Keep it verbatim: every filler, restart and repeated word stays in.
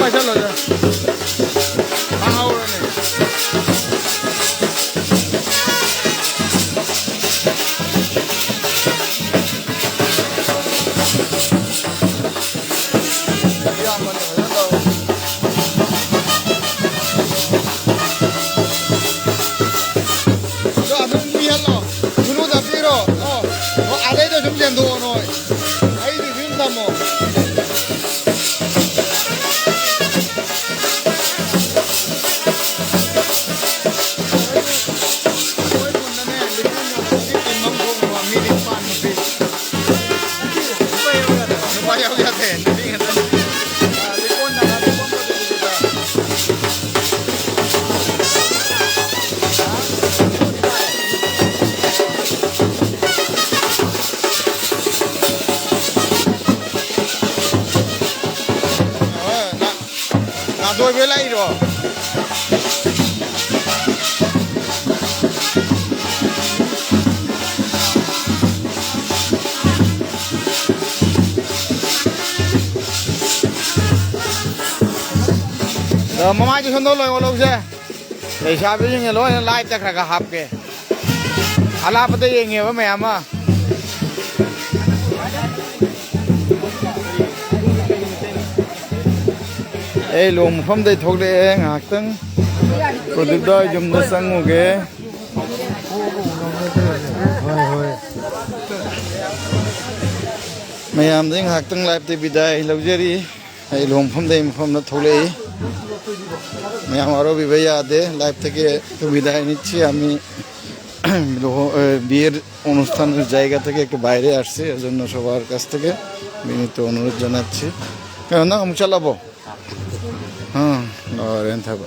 ꯄꯥꯏꯁꯜꯂꯣꯗ꯫ ꯈꯪꯍꯧꯔꯅꯤ꯫ ꯏꯌꯥꯝꯕꯅ ꯐꯖꯅ ꯇꯧꯔꯦ꯫ ꯑꯗꯣ ꯑꯗꯨꯝ ꯄꯤꯍꯜꯂꯣ꯫ ꯒꯨꯂꯨꯗ ꯄꯤꯔꯣ꯫ ꯑꯣ, ꯑꯣ, ꯑꯗꯩꯗ ꯁꯨꯝ ꯆꯦꯟꯊꯣꯛꯑꯣ ꯅꯣꯏ꯫ ꯑꯩꯗꯤ ꯁꯨꯝ ꯊꯝꯃꯣ꯫ ꯑꯩꯈꯣꯏ ꯈꯨꯟꯗꯅꯦ, ꯂꯤꯁꯤꯡ ꯌꯥꯡꯈꯩꯒꯤ ꯇꯤꯝ ꯑꯃ ꯊꯣꯛꯅꯕ ꯃꯤ ꯅꯤꯄꯥꯟ ꯅꯨꯄꯤ꯫ ꯅꯨꯄꯥ ꯌꯥꯎ ꯌꯥꯗꯦ, ꯅꯨꯄꯤ ꯉꯥꯛꯇꯅꯤ꯫ ꯑꯥ, ꯂꯤꯀꯣꯟ ꯊꯥꯅ, ꯂꯤꯀꯣꯟ ꯊꯥꯅ꯫ ꯅꯥꯗꯣꯏꯕ ꯂꯥꯛꯏꯔꯣ? ꯑ, ꯃꯃꯥꯏꯗꯣ ꯁꯣꯝꯗ ꯂꯣꯏ ꯑꯣꯜꯍꯧꯁꯦ꯫ ꯂꯩꯁꯥꯕꯤꯁꯤꯡꯅ ꯂꯣꯏꯅ ꯂꯥꯏꯞꯇ ꯈꯔ ꯈꯔ ꯍꯥꯞꯀꯦ꯫ ꯑꯂꯥꯞꯄꯗ ꯌꯦꯡꯉꯦꯕ ꯃꯌꯥꯝ ꯑꯃ꯫ ꯑꯩ ꯂꯨꯍꯣꯡ ꯃꯐꯝꯗꯩ ꯊꯣꯛꯂꯛꯑꯦ ꯉꯥꯏꯍꯥꯛꯇꯪ꯫ ꯄ꯭ꯔꯗꯤꯞꯇ ꯌꯨꯝꯗ ꯆꯪꯉꯨꯒꯦ꯫ ꯃꯌꯥꯝꯗꯩ ꯉꯥꯏꯍꯥꯛꯇꯪ ꯂꯥꯏꯞꯇ ꯕꯤꯗꯥꯏ ꯂꯧꯖꯔꯤ꯫ ꯑꯩ ꯂꯨꯍꯣꯡꯐꯝꯗꯩ ꯃꯐꯝꯗ ꯊꯣꯛꯂꯛꯏ꯫ ꯃꯌꯥꯝ ꯋꯥꯔꯧꯕꯤꯕ ꯌꯥꯗꯦ꯫ ꯂꯥꯏꯞꯇꯒꯤ বিদায় নিচ্ছি আমি। লুহ-, এ, বিয়ের অনুষ্ঠানের জায়গা থেকে একটু বাইরে আসছি, এজন্য সবার কাছ থেকে বিনীত অনুরোধ জানাচ্ছি। কেন না, আমি চালাবো? হ্যাঁ, আর এন থাকবো।